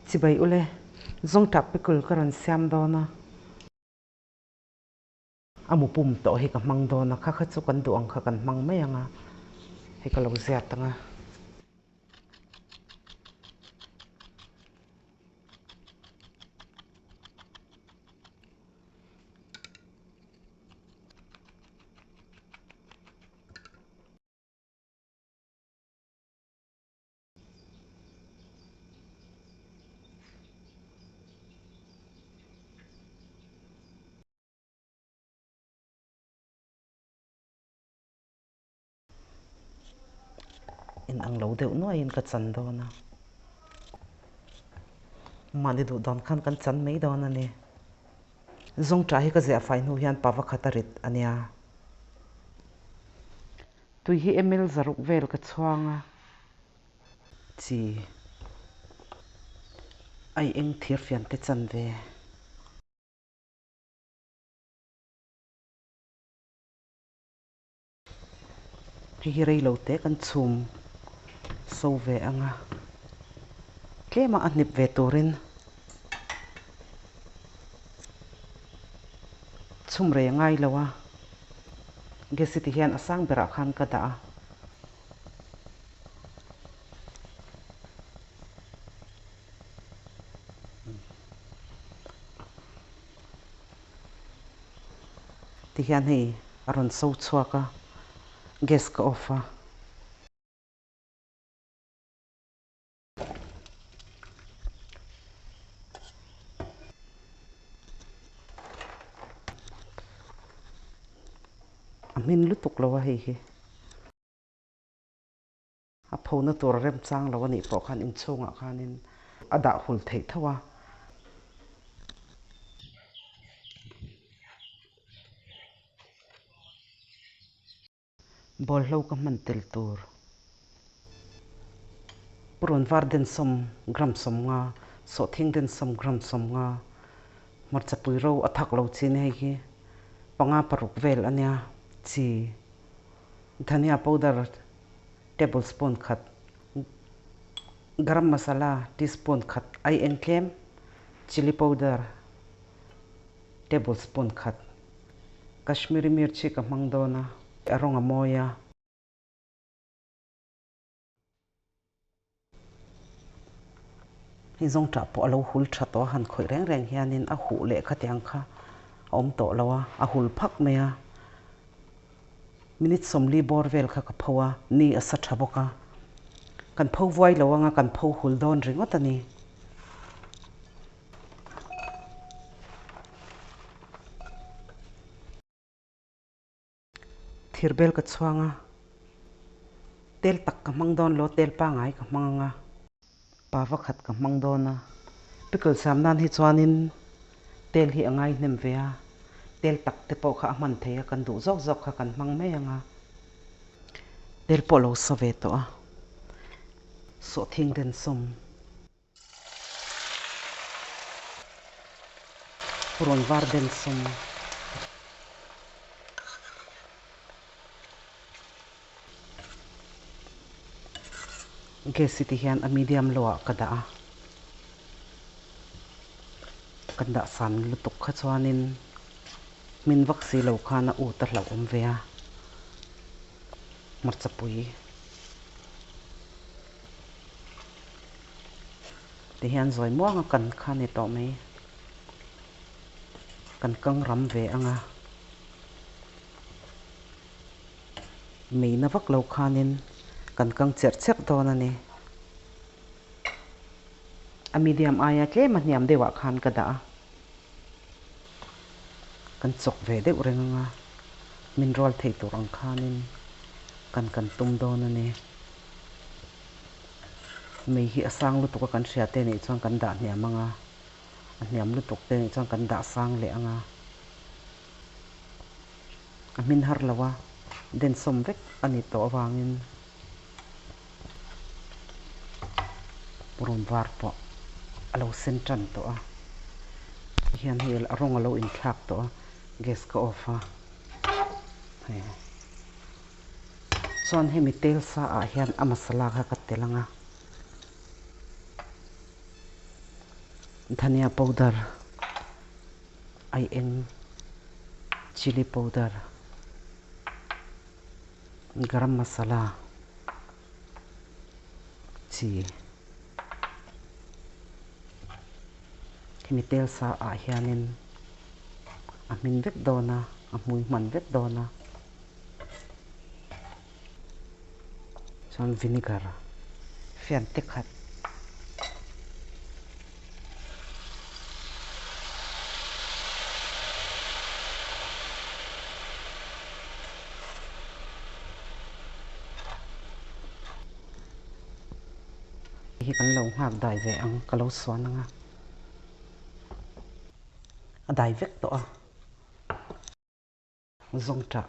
Chibai ule, zawngṭah pickle ka rawn siam dawn a. A mu pum tawh hi ka hmang dawn a, kha kha chu kan duh ang kha kan hmang mai ang a, hei ka lo ziat ang a. In ang lo deuh nuaiin ka chan dawn a, mahni duh dawn khan kan chan mai dawn a ni. Zawngṭah hi ka ziah fai hnu hian pa vakhat a rit a nia. Tui hi ml zaruk vel ka chhuang a. Chi ai eng thir fian te chan ve. Hei hi rei lo te kan chhum so ve ang a, tlema a hnip ve turin chhum rei a ngai lo a, gas hi ti hian a sang berah khan ka dah a. Ti hian hei a rawn so chhuak a, gas ka off a. A hmin lutuk lo a hei hi. A phona tur a remchang lo a nih pawh khan inchhungah khanin a dah hul theih tho a. Bawlhlo ka hman tel tur purun var densawm gram 50, sawhthing densawm gram 50, hmarcha pui ro a thak lo chin hei hi panga paruk vel a nia chi. Dhania powder tablespoon khat, garam masala teaspoon khat ai eng tlem, chilli powder tablespoon khat, Kashmiri mirchi ka hmang dawn a, a rawng a mawi a. Hei zawng tah pawh a lo hul tha tawh a, han khawih reng reng hianin a huh leh khatiang kha a awm tawh lo a, a hul phak mai a. Minute 40 bawr vel kha ka pho a, ni a sa tha bawk a. Kan pho vuai lo anga kan pho hul dawn ringawt a ni. Thir bel ka chhuang a, tel tak ka hmang dawn lo, tel pangai ka hmang ang a, pa vakhat ka hmang dawn a, pickle siam nan hi chuanin tel hi a ngai hnem ve a, tel tak te pawh kha a hman thei a, kan duh zawk zawk kha kan hmang mai ang a, tel pawh lo sa ve tawh a, sawhthing densawm. Purun var den sum. Gas hi ti hian a medium low ah ka dah a, kan dah san lutuk kha chuanin hmin vak si lo khan a ut a hlauh awm ve a, hmarcha pui. Ti hian zawi muang a kan kha ni tawh mai. Kan kang ram ve ang a. Meina vak lo khanin kan kang cherh cherh dawn a ni. A medium aia tlem a hniam deuhah khan ka dah a. Kan chawk ve deuh reng ang a, min rual thei tur ang khanin kan kan tum dawn a ni. Mei hi a sang lutuk a kan hria te nih chuan kan dah hniam ang a, a hniam lutuk te nih chuan kan dah sang leh ang a. A hmin har lo a, densawm vek a ni tawh avangin purun var pawh a lo sen tan tawh a. Tihian hei a rawng a lo inthlak tawh a, gas ka off a, hei. Chuan hemi tel sa ah hian a masala kha ka tel ang a. Dhania powder, aieng, chilli powder, garam masala chi hemi tel sa ah hianin a hmin vek dawn a, a hmui hman vek dawn a. Chuan vinegar fian te khat. Hi kan lo nghak dai ve ang ka lo suan ang a, a dai vek tawh a. Zawngṭah.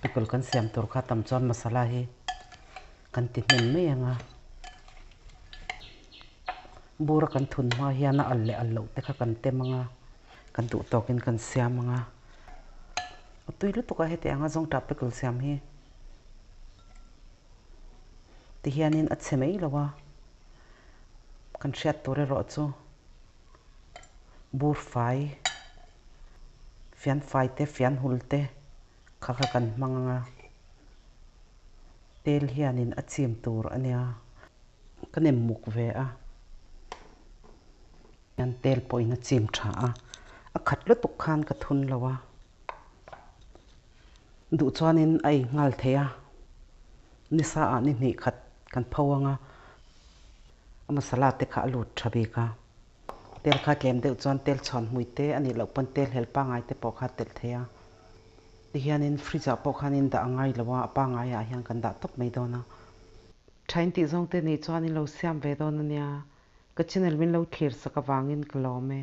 Pickle kan siam tur kha tam chuan masala hi kan ti hnem mai ang a. Bura kan thun hma hian a al leh al loh te kha kan tem ang a, kan duh tawkin kan siam ang a. A tui lutuk a heti anga zawngṭah pickle siam hi ti hianin a chhe mai lo a. Kan hriat tur erawh chu bur fai, fian fai te, fian hul te kha kha kan hmang ang a, tel hianin a chim tur a nia, ka nem muk ve a, hian tel pawhin a chim tha a, a khat lutuk khan ka thun lo a, duh chuanin a ei nghal thei a, nisa ah ni hnih khat kan pho ang a. A masala te kha a lut tha bik a, tel kha tlem deuh chuan tel chhuan hmui te a nih loh pawn tel hel pangai te pawh kha a telh thei a. Tihianin fridge ah pawh khanin dah a ngai lo a, a pangaiah hian kan dah tawp mai dawn a. Thain tih zawng te nih chuan in lo siam ve dawn a nia, ka channel min lo thlir sak avangin ka lawm e.